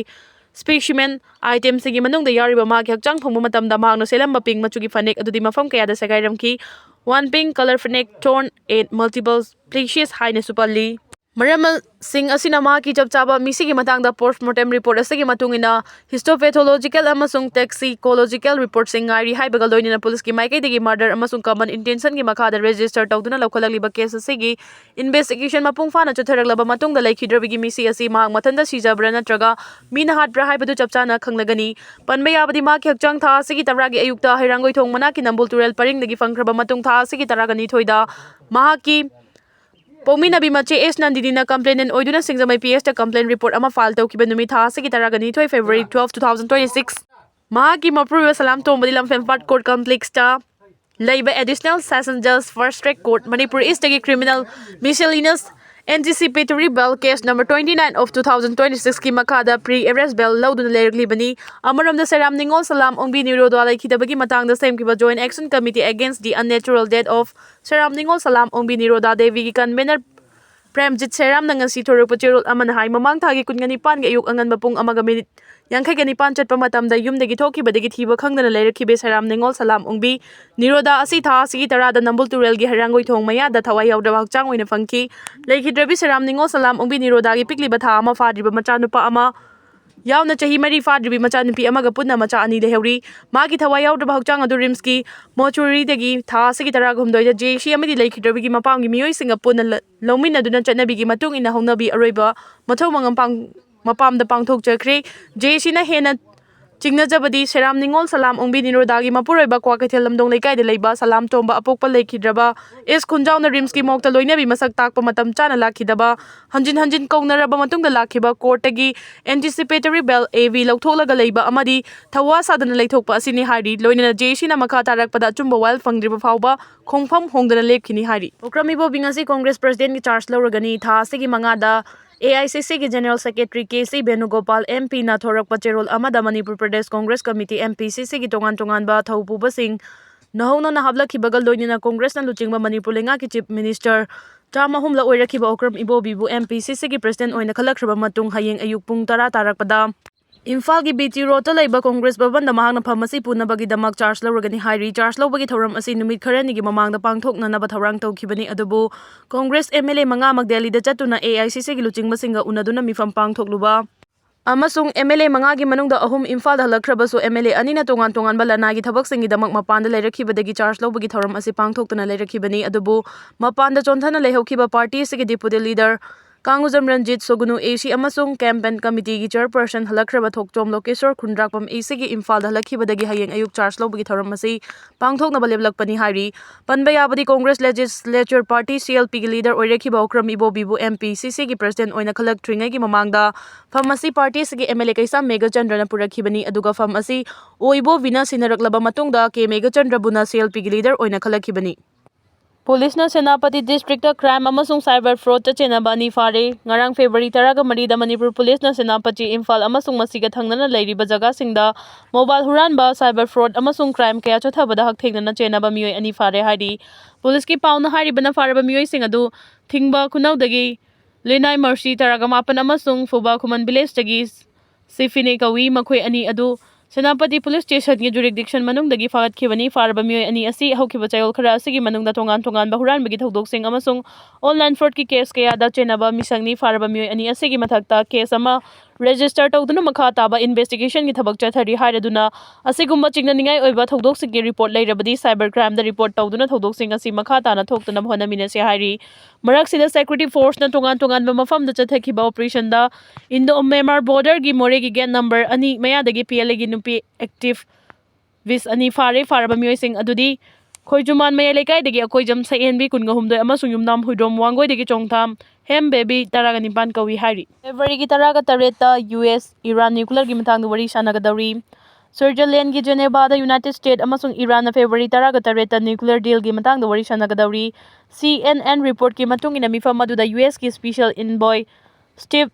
specimen itemꯁꯤꯡꯒꯤ ꯃꯅꯨꯡꯗ ꯌꯥꯎꯔꯤꯕ ꯃꯍꯥꯛꯀꯤ ꯍꯛꯆꯥꯡ ꯐꯪꯕ ꯃꯇꯝꯗ ꯃꯍꯥꯛꯅ ꯁꯦꯠꯂꯝꯕ pink ꯃꯆꯨꯒꯤ ꯐꯅꯦꯛ ꯑꯗꯨꯗꯤ ꯃꯐꯝ ꯀꯌꯥꯗ ꯁꯦꯒꯥꯏꯔꯝꯈꯤ꯫ One pink color phanek torn in multiple places ꯍꯥꯏꯅꯁꯨ ꯄꯜꯂꯤ꯫ ꯃꯔꯝꯁꯤꯡ ꯑꯁꯤꯅ ꯃꯍꯥꯛꯀꯤ ꯆꯞ ꯆꯥꯕ ꯃꯤꯁꯤꯒꯤ ꯃꯇꯥꯡꯗ postmortem report ꯑꯁꯤꯒꯤ ꯃꯇꯨꯡ ꯏꯟꯅ histopathological ꯑꯃꯁꯨꯡ toxicological reportꯁꯤꯡ ꯉꯥꯏꯔꯤ ꯍꯥꯏꯕꯒ ꯂꯣꯏꯅꯅ ꯄꯨꯂꯤꯁꯀꯤ ꯃꯥꯏꯀꯩꯗꯒꯤ murder ꯑꯃꯁꯨꯡ common intentionꯒꯤ ꯃꯈꯥꯗ register ꯇꯧꯗꯨꯅ ꯂꯧꯈꯠꯂꯛꯂꯤꯕ case ꯑꯁꯤꯒꯤ investigation ꯃꯄꯨꯡ ꯐꯥꯅ ꯆꯠꯊꯔꯛꯂꯕ ꯃꯇꯨꯡꯗ ꯂꯩꯈꯤꯗ꯭ꯔꯕꯤꯒꯤ ꯃꯤꯁꯤ ꯑꯁꯤ ꯃꯍꯥꯛ ꯃꯊꯟꯇ ꯁꯤꯖꯕ꯭ꯔꯥ ꯅꯠꯇ꯭ꯔꯒ ꯃꯤꯅ ꯍꯥꯠꯄ꯭ꯔꯥ ꯍꯥꯏꯕꯗꯨ ꯆꯞ ꯆꯥꯅ ꯈꯪꯂꯒꯅꯤ꯫ ꯄꯟꯕ ꯌꯥꯕꯗꯤ ꯃꯍꯥꯛꯀꯤ ꯍꯛꯆꯥꯡ ꯊꯥ ꯑꯁꯤꯒꯤ ꯇꯔꯥꯒꯤ ꯑꯌꯨꯛꯇ ꯍꯩꯔꯥꯡꯒꯣꯏꯊꯣꯡ ꯃꯅꯥꯛꯀꯤ ꯅꯝꯕꯨꯜ ꯇꯨꯔꯦꯜ ꯄꯔꯤꯡꯗꯒꯤ ꯐꯪꯈ꯭ꯔꯕ ꯃꯇꯨꯡ ꯊꯥ ꯑꯁꯤꯒꯤ ꯇꯔꯥꯒ ꯅꯤꯊꯣꯏꯗ ꯃꯍꯥꯛꯀꯤ ꯄꯣꯛꯃꯤꯟꯅꯕꯤ ꯃꯆꯦ ꯑꯦꯁ ꯅꯟꯗꯤꯅꯤꯅ complainant ꯑꯣꯏꯗꯨꯅ ꯁꯤꯡꯖꯃꯩ PSꯇ complaint report ꯑꯃ file ꯇꯧꯈꯤꯕ ꯅꯨꯃꯤꯠ ꯊꯥ ꯑꯁꯤꯒꯤ ꯇꯔꯥꯒ ꯅꯤꯊꯣꯏ February twelve, two thousand twenty six꯫ ꯃꯍꯥꯛꯀꯤ ꯃꯄꯨꯔꯣꯏꯕ ꯁꯂꯥꯝ ꯇꯣꯝꯕꯗꯤ ꯂꯝꯐꯦꯜ ꯄꯥꯠ court complexꯇ ꯂꯩꯕ Additional Session Judge First Track Court Manipur Eastꯇꯒꯤ criminal miscellaneous anticipatory bail case number twenty nine of two thousand twenty sixꯀꯤ ꯃꯈꯥꯗ pre arrest bail ꯂꯧꯗꯨꯅ ꯂꯩꯔꯛꯂꯤꯕꯅꯤ꯫ ꯑꯃꯔꯣꯝꯗ ꯁꯦꯔꯥꯝ ꯅꯤꯉꯣꯜ ꯁꯂꯥꯝ ꯑꯣꯡꯕꯤ ꯅꯤꯔꯣꯗꯥ ꯂꯩꯈꯤꯗꯕꯒꯤ ꯃꯇꯥꯡꯗ ꯁꯦꯝꯈꯤꯕ Joint Action Committee Against the Unnatural Death of ꯁꯦꯔꯥꯝ ꯅꯤꯉꯣꯜ ꯁꯂꯥꯝ ꯑꯣꯡꯕꯤ ꯅꯤꯔꯣꯗꯥ ꯗꯦꯕꯤꯒꯤ convener Premjit ꯁꯦꯔꯥꯝꯅ ꯉꯁꯤ ꯊꯣꯔꯛꯄ ꯆꯦꯔꯣꯜ ꯑꯃꯅ ꯍꯥꯏ, ꯃꯃꯥꯡ ꯊꯥꯒꯤ ꯀꯨꯟꯒ ꯅꯤꯄꯥꯟꯒꯤ ꯑꯌꯨꯛ ꯑꯉꯟꯕ ꯄꯨꯡ ꯑꯃꯒ minute ꯌꯥꯡꯈꯩꯒ ꯅꯤꯄꯥꯟ ꯆꯠꯄ ꯃꯇꯝꯗ ꯌꯨꯝꯗꯒꯤ ꯊꯣꯛꯈꯤꯕꯗꯒꯤ ꯊꯤꯕ ꯈꯪꯗꯅ ꯂꯩꯔꯛꯈꯤꯕ ꯁꯦꯔꯥꯝ ꯅꯤꯉꯣꯜ ꯁꯂꯥꯝ ꯑꯣꯡꯕꯤ ꯅꯤꯔꯣꯗꯥ ꯑꯁꯤ ꯊꯥ ꯑꯁꯤꯒꯤ ꯇꯔꯥꯗ ꯅꯝꯕꯨꯜ ꯇꯨꯔꯦꯜꯒꯤ ꯍꯩꯔꯥꯡꯒꯣꯏꯊꯣꯡ ꯃꯌꯥꯗ ꯊꯋꯥꯏ ꯌꯥꯎꯗ꯭ꯔꯕ ꯍꯛꯆꯥꯡ ꯑꯣꯏꯅ ꯐꯪꯈꯤ꯫ ꯂꯩꯈꯤꯗ꯭ꯔꯕꯤ ꯁꯦꯔꯥꯝ ꯅꯤꯉꯣꯜ ꯁꯂꯥꯝ ꯑꯣꯡꯕꯤ ꯅꯤꯔꯣꯗꯥꯒꯤ ꯄꯤꯛꯂꯤꯕ ꯊꯥ ꯑꯃ ꯐꯥꯗ꯭ꯔꯤꯕ ꯃꯆꯥꯅꯨꯄꯥ ꯑꯃ ꯌꯥꯎꯅ ꯆꯍꯤ ꯃꯔꯤ ꯐꯥꯗ꯭ꯔꯤꯕꯤ ꯃꯆꯥꯅꯨꯄꯤ ꯑꯃꯒ ꯄꯨꯟꯅ ꯃꯆꯥ ꯑꯅꯤ ꯂꯩꯍꯧꯔꯤ꯫ ꯃꯥꯒꯤ ꯊꯋꯥꯏ ꯌꯥꯎꯗ꯭ꯔꯕ ꯍꯛꯆꯥꯡ ꯑꯗꯨ ꯔꯤꯝꯁꯀꯤ mortuaryꯗꯒꯤ ꯊꯥ ꯑꯁꯤꯒꯤ ꯇꯔꯥꯍꯨꯝꯗꯣꯏꯗ JAC ꯑꯃꯗꯤ ꯂꯩꯈꯤꯗ꯭ꯔꯕꯤꯒꯤ ꯃꯄꯥꯝꯒꯤ ꯃꯤꯑꯣꯏꯁꯤꯡꯒ ꯄꯨꯟꯅ ꯂ-, ꯂꯧꯃꯤꯟꯅꯗꯨꯅ ꯆꯠꯅꯕꯤꯒꯤ ꯃꯇꯨꯡ ꯏꯟꯅ ꯍꯧꯅꯕꯤ ꯑꯔꯣꯏꯕ ꯃꯊꯧ ꯃꯉꯝ ꯄꯥꯡ-, ꯃꯄꯥꯝꯗ ꯄꯥꯡꯊꯣꯛꯆꯈ꯭ꯔꯦ꯫ JACꯅ ꯍꯦꯟꯅ ꯆꯤꯡꯅꯖꯕꯗꯤ ꯁꯦꯔꯥꯝ ꯅꯤꯉꯣꯜ ꯁꯂꯥꯝ ꯑꯣꯡꯕꯤ ꯅꯤꯔꯣꯗꯥꯒꯤ ꯃꯄꯨꯔꯣꯏꯕ ꯀ꯭ꯋꯥꯀꯩꯊꯦꯜ ꯂꯝꯗꯣꯡ ꯂꯩꯀꯥꯏꯗ ꯂꯩꯕ ꯁꯂꯥꯝ ꯇꯣꯝꯕ ꯑꯄꯣꯛꯄ ꯂꯩꯈꯤꯗ꯭ꯔꯕ ꯑꯦꯁ ꯈꯨꯟꯖꯥꯎꯅ ꯔꯤꯝꯁꯀꯤ morgueꯇ ꯂꯣꯏꯅꯕꯤ ꯃꯁꯛ ꯇꯥꯛꯄ ꯃꯇꯝ ꯆꯥꯅ ꯂꯥꯛꯈꯤꯗꯕ, ꯍꯟꯖꯤꯟ ꯍꯟꯖꯤꯟ ꯀꯧꯅꯔꯕ ꯃꯇꯨꯡꯗ ꯂꯥꯛꯈꯤꯕ courtꯇꯒꯤ anticipatory bail AV ꯂꯧꯊꯣꯛꯂꯒ ꯂꯩꯕ ꯑꯃꯗꯤ ꯊꯧꯋꯥ ꯁꯥꯗꯅ ꯂꯩꯊꯣꯛꯄ ꯑꯁꯤꯅꯤ ꯍꯥꯏꯔꯤ꯫ ꯂꯣꯏꯅꯅ JACꯅ ꯃꯈꯥ ꯇꯥꯔꯛꯄꯗ ꯑꯆꯨꯝꯕ ꯋꯥꯌꯦꯜ ꯐꯪꯗ꯭ꯔꯤꯕ ꯐꯥꯎꯕ ꯈꯣꯡꯐꯝ ꯍꯣꯡꯗꯅ ꯂꯦꯞꯈꯤꯅꯤ ꯍꯥꯏꯔꯤ꯫ ꯑꯣꯀ꯭ꯔꯝ ꯏꯕꯣꯕꯤ ꯉꯁꯤ Congress Presidentꯀꯤ charge ꯂꯧꯔꯒꯅꯤ꯫ ꯊꯥ ꯑꯁꯤꯒꯤ ꯃꯉꯥꯗ ꯑꯦ ꯑꯥꯏ ꯁꯤ ꯁꯤꯒꯤ General Secretary K C ꯚꯦꯅꯨꯒꯣꯄꯥꯜ M ꯄꯤꯅ ꯊꯣꯔꯛꯄ ꯆꯦꯔꯣꯜ ꯑꯃꯗ Manipur Pradesh Congress committee, M P C ꯁꯤꯒꯤ ꯇꯣꯉꯥꯟ ꯇꯣꯉꯥꯟꯕ ꯊꯧꯄꯨꯕꯁꯤꯡ ꯅꯧꯍꯧꯅꯅ ꯍꯥꯞꯂꯛꯈꯤꯕꯒ ꯂꯣꯏꯅꯅ ꯀꯣꯡꯒ꯭ꯔꯦꯁꯅ ꯂꯨꯆꯤꯡꯕ ꯃꯅꯤꯄꯨꯔ ꯂꯩꯉꯥꯛꯀꯤ Chief Minister ꯇꯔꯥꯃꯍꯨꯝꯂꯛ ꯑꯣꯏꯔꯛꯈꯤꯕ ꯑꯣꯀ꯭ꯔꯝ ꯏꯕꯣꯕꯤꯕꯨ ꯑꯦꯝ ꯄꯤ ꯁꯤ ꯁꯤꯒꯤ President ꯑꯣꯏꯅ ꯈꯜꯂꯛꯈ꯭ꯔꯕ ꯃꯇꯨꯡ ꯍꯌꯦꯡ ꯑꯌꯨꯛ ꯄꯨꯡ ꯇꯔꯥ ꯇꯥꯔꯛꯄꯗ ꯏꯝꯐꯥꯜꯒꯤ ꯕꯤ ꯇꯤ ꯔꯣꯗꯇ ꯂꯩꯕ ꯀꯣꯡꯒ꯭ꯔꯦꯁ ꯚꯕꯟꯗ ꯃꯍꯥꯛꯅ ꯐꯝ ꯑꯁꯤ ꯄꯨꯅꯕꯒꯤꯗꯃꯛ ꯆꯥꯔꯖ ꯂꯧꯔꯒꯅꯤ ꯍꯥꯏꯔꯤ꯫ ꯆꯥꯔꯖ ꯂꯧꯕꯒꯤ ꯊꯧꯔꯝ ꯑꯁꯤ ꯅꯨꯃꯤꯠ ꯈꯔꯅꯤꯒꯤ ꯃꯃꯥꯡꯗ ꯄꯥꯡꯊꯣꯛꯅꯅꯕ ꯊꯧꯔꯥꯡ ꯇꯧꯈꯤꯕꯅꯤ, ꯑꯗꯨꯕꯨ ꯀꯣꯡꯒ꯭ꯔꯦꯁ ꯑꯦꯝ ꯑꯦꯜ ꯑꯦ ꯃꯉꯥꯃꯛ ꯗꯦꯜꯂꯤꯗ ꯆꯠꯇꯨꯅ ꯑꯦ ꯑꯥꯏ ꯁꯤ ꯁꯤꯒꯤ ꯂꯨꯆꯤꯡꯕꯁꯤꯡꯒ ꯎꯅꯗꯨꯅ ꯃꯤꯐꯝ ꯄꯥꯡꯊꯣꯛꯂꯨꯕ ꯑꯃꯁꯨꯡ ꯑꯦꯝ ꯑꯦꯜ ꯑꯦ ꯃꯉꯥꯒꯤ ꯃꯅꯨꯡꯗ ꯑꯍꯨꯝ ꯏꯝꯐꯥꯜꯗ ꯍꯜꯂꯛꯈ꯭ꯔꯕꯁꯨ, ꯑꯦꯝ ꯑꯦꯜ ꯑꯦ ꯑꯅꯤꯅ ꯇꯣꯉꯥꯟ ꯇꯣꯉꯥꯟꯕ ꯂꯅꯥꯏꯒꯤ ꯊꯕꯛꯁꯤꯡꯒꯤꯗꯃꯛ ꯃꯄꯥꯟꯗ ꯂꯩꯔꯛꯈꯤꯕꯗꯒꯤ ꯆꯥꯔꯖ ꯂꯧꯕꯒꯤ ꯊꯧꯔꯝ ꯑꯁꯤ ꯄꯥꯡꯊꯣꯛꯇꯨꯅ ꯂꯩꯔꯛꯈꯤꯕꯅꯤ꯫ ꯑꯗꯨꯕꯨ ꯃꯄꯥꯟꯗ ꯆꯣꯟꯊꯅ ꯂꯩꯍꯧꯈꯤꯕ ꯄꯥꯔꯇꯤ ꯑꯁꯤꯒꯤ Deputy Leader ꯀꯥꯡꯒꯨꯖꯝ ꯔꯟꯖꯤꯠ, ꯁꯣꯒꯨꯅꯨ ꯑꯦ ꯁꯤ ꯑꯃꯁꯨꯡ Campaign Committeeꯒꯤ Chairperson ꯍꯜꯂꯛꯈ꯭ꯔꯕ ꯊꯣꯛꯆꯣꯝ ꯂꯣꯀꯦꯁꯣꯔ ꯈꯨꯟꯗ꯭ꯔꯥꯛꯄꯝ ꯑꯦ ꯁꯤꯒꯤ ꯏꯝꯐꯥꯜꯗ ꯍꯜꯂꯛꯈꯤꯕꯗꯒꯤ ꯍꯌꯦꯡ ꯑꯌꯨꯛ ꯆꯥꯔꯖ ꯂꯧꯕꯒꯤ ꯊꯧꯔꯝ ꯑꯁꯤ ꯄꯥꯡꯊꯣꯛꯅꯕ ꯂꯦꯞꯂꯛꯄꯅꯤ ꯍꯥꯏꯔꯤ꯫ ꯄꯟꯕ ꯌꯥꯕꯗꯤ, Congress Legislature Party, C L ꯄꯤꯒꯤ leader ꯑꯣꯏꯔꯛꯈꯤꯕ ꯑꯣꯀ꯭ꯔꯝ ꯏꯕꯣꯕꯤꯕꯨ ꯑꯦꯝ ꯄꯤ ꯁꯤ ꯁꯤꯒꯤ President ꯑꯣꯏꯅ ꯈꯜꯂꯛꯇ꯭ꯔꯤꯉꯩꯒꯤ ꯃꯃꯥꯡꯗ ꯐꯝ ꯑꯁꯤ ꯄꯥꯔꯇꯤ ꯑꯁꯤꯒꯤ ꯑꯦꯝ ꯑꯦꯜ ꯑꯦ ꯀꯩꯁꯥꯝ ꯃꯦꯘꯆꯟꯗ꯭ꯔꯅ ꯄꯨꯔꯛꯈꯤꯕꯅꯤ, ꯑꯗꯨꯒ ꯐꯝ ꯑꯁꯤ ꯑꯣ ꯏꯕꯣꯕꯤꯅ ꯁꯤꯟꯅꯔꯛꯂꯕ ꯃꯇꯨꯡꯗ ꯀꯦ ꯃꯦꯘꯆꯟꯗ꯭ꯔꯕꯨꯅ ꯁꯤ ꯑꯦꯜ ꯄꯤꯒꯤ leader ꯑꯣꯏꯅ ꯈꯜꯂꯛꯈꯤꯕꯅꯤ꯫ ꯄꯨꯂꯤꯁꯅ ꯁꯦꯅꯥꯄꯇꯤ districtꯇ crime ꯑꯃꯁꯨꯡ cyber fraudꯇ ꯆꯦꯟꯅꯕ ꯑꯅꯤ ꯐꯥꯔꯦ꯫ ꯉꯔꯥꯡ February ꯇꯔꯥꯒ ꯃꯔꯤꯗ ꯃꯅꯤꯄꯨꯔ ꯄꯨꯂꯤꯁꯅ ꯁꯦꯅꯥꯄꯇꯤ, ꯏꯝꯐꯥꯜ ꯑꯃꯁꯨꯡ ꯃꯁꯤꯒ ꯊꯪꯅꯅ ꯂꯩꯔꯤꯕ ꯖꯒꯥꯁꯤꯡꯗ mobile ꯍꯨꯔꯥꯟꯕ, cyber fraud ꯑꯃꯁꯨꯡ crime ꯀꯌꯥ ꯆꯠꯊꯕꯗ ꯍꯛꯊꯦꯡꯅꯅ ꯆꯦꯟꯅꯕ ꯃꯤꯑꯣꯏ ꯑꯅꯤ ꯐꯥꯔꯦ ꯍꯥꯏꯔꯤ꯫ ꯄꯨꯂꯤꯁꯀꯤ ꯄꯥꯎꯅ ꯍꯥꯏꯔꯤꯕꯅ, ꯐꯥꯔꯕ ꯃꯤꯑꯣꯏꯁꯤꯡ ꯑꯗꯨ ꯊꯤꯡꯕ ꯈꯨꯅꯧꯗꯒꯤ ꯂꯤꯅꯥꯏ ꯃꯔꯁꯤ ꯇꯔꯥꯒ ꯃꯥꯄꯟ ꯑꯃꯁꯨꯡ ꯐꯨꯕꯥ ꯈꯨꯃꯟ villageꯇꯒꯤ ꯁꯤꯐꯤꯅꯦ ꯀꯧꯏ꯫ ꯃꯈꯣꯏ ꯑꯅꯤ ꯑꯗꯨ ꯁꯦꯅꯥꯄꯇꯤ police stationꯒꯤ jurisdiction ꯃꯅꯨꯡꯗꯒꯤ ꯐꯥꯒꯠꯈꯤꯕꯅꯤ꯫ ꯐꯥꯔꯕ ꯃꯤꯑꯣꯏ ꯑꯅꯤ ꯑꯁꯤ ꯍꯧꯈꯤꯕ ꯆꯌꯣꯜ ꯈꯔ ꯑꯁꯤꯒꯤ ꯃꯅꯨꯡꯗ ꯇꯣꯉꯥꯟ ꯇꯣꯉꯥꯟꯕ ꯍꯨꯔꯥꯟꯕꯒꯤ ꯊꯧꯗꯣꯛꯁꯤꯡ ꯑꯃꯁꯨꯡ online fraudꯀꯤ case ꯀꯌꯥꯗ ꯆꯦꯟꯅꯕ ꯃꯤꯁꯛꯅꯤ꯫ ꯐꯥꯔꯕ ꯃꯤꯑꯣꯏ ꯑꯅꯤ ꯑꯁꯤꯒꯤ ꯃꯊꯛꯇ case ꯑꯃ register ꯇꯧꯗꯨꯅ ꯃꯈꯥ ꯇꯥꯕ investigationꯒꯤ ꯊꯕꯛ ꯆꯠꯊꯔꯤ ꯍꯥꯏꯔꯗꯨꯅ, ꯑꯁꯤꯒꯨꯝꯕ ꯆꯤꯡꯅꯅꯤꯡꯉꯥꯏ ꯑꯣꯏꯕ ꯊꯧꯗꯣꯛꯁꯤꯡꯒꯤ report ꯂꯩꯔꯕꯗꯤ cyber crimeꯗ report ꯇꯧꯗꯨꯅ ꯊꯧꯗꯣꯛꯁꯤꯡ ꯑꯁꯤ ꯃꯈꯥ ꯇꯥꯅ ꯊꯣꯛꯇꯅꯕ ꯍꯣꯠꯅꯃꯤꯟꯅꯁꯤ ꯍꯥꯏꯔꯤ꯫ ꯃꯔꯛꯁꯤꯗ security forceꯅ ꯇꯣꯉꯥꯟ ꯇꯣꯉꯥꯟꯕ ꯃꯐꯝꯗ ꯆꯠꯊꯈꯤꯕ operationꯗ Indo-Myanmar borderꯒꯤ ꯃꯣꯔꯦꯒꯤ gate number ꯑꯅꯤ ꯃꯌꯥꯗꯒꯤ ꯄꯤ ꯑꯦꯜ ꯑꯦꯒꯤ ꯅꯨꯄꯤ activist ꯑꯅꯤ ꯐꯥꯔꯦ꯫ ꯐꯥꯔꯕ ꯃꯤꯑꯣꯏꯁꯤꯡ ꯑꯗꯨꯗꯤ ꯈꯣꯏꯖꯨꯃꯥꯟ ꯃꯌꯥꯏ ꯂꯩꯀꯥꯏꯗꯒꯤ ꯑꯀꯣꯏꯖꯝ ꯁꯛꯍꯦꯟꯕꯤ ꯀꯨꯟꯒ ꯍꯨꯝꯗꯣꯏ ꯑꯃꯁꯨꯡ ꯌꯨꯝꯅꯥꯝ ꯍꯨꯏꯗ꯭ꯔꯣꯝ ꯋꯥꯡꯒꯣꯏꯗꯒꯤ ꯆꯣꯡꯊꯥꯝ ꯍꯦꯝ ꯕꯦꯕꯤ ꯇꯔꯥꯒ ꯅꯤꯄꯥꯟ ꯀꯧꯏ ꯍꯥꯏꯔꯤ꯫ Februaryꯒꯤ ꯇꯔꯥꯒ ꯇꯔꯦꯠꯇ ꯌꯨ ꯑꯦꯁ ꯏꯔꯥꯟ nuclearꯒꯤ ꯃꯇꯥꯡꯗ ꯋꯥꯔꯤ ꯁꯥꯟꯅꯒꯗꯧꯔꯤ꯫ Switzerlandꯒꯤ Genevaꯗ United States ꯑꯃꯁꯨꯡ ꯏꯔꯥꯟꯅ February ꯇꯔꯥꯒ ꯇꯔꯦꯠꯇ nuclear dealꯒꯤ ꯃꯇꯥꯡꯗ ꯋꯥꯔꯤ ꯁꯥꯟꯅꯒꯗꯧꯔꯤ꯫ ꯁꯤ ꯑꯦꯟ ꯑꯦꯟ reportꯀꯤ ꯃꯇꯨꯡ ꯏꯟꯅ, ꯃꯤꯐꯝ ꯑꯗꯨꯗ ꯌꯨ ꯑꯦꯁꯀꯤ special envoy Steve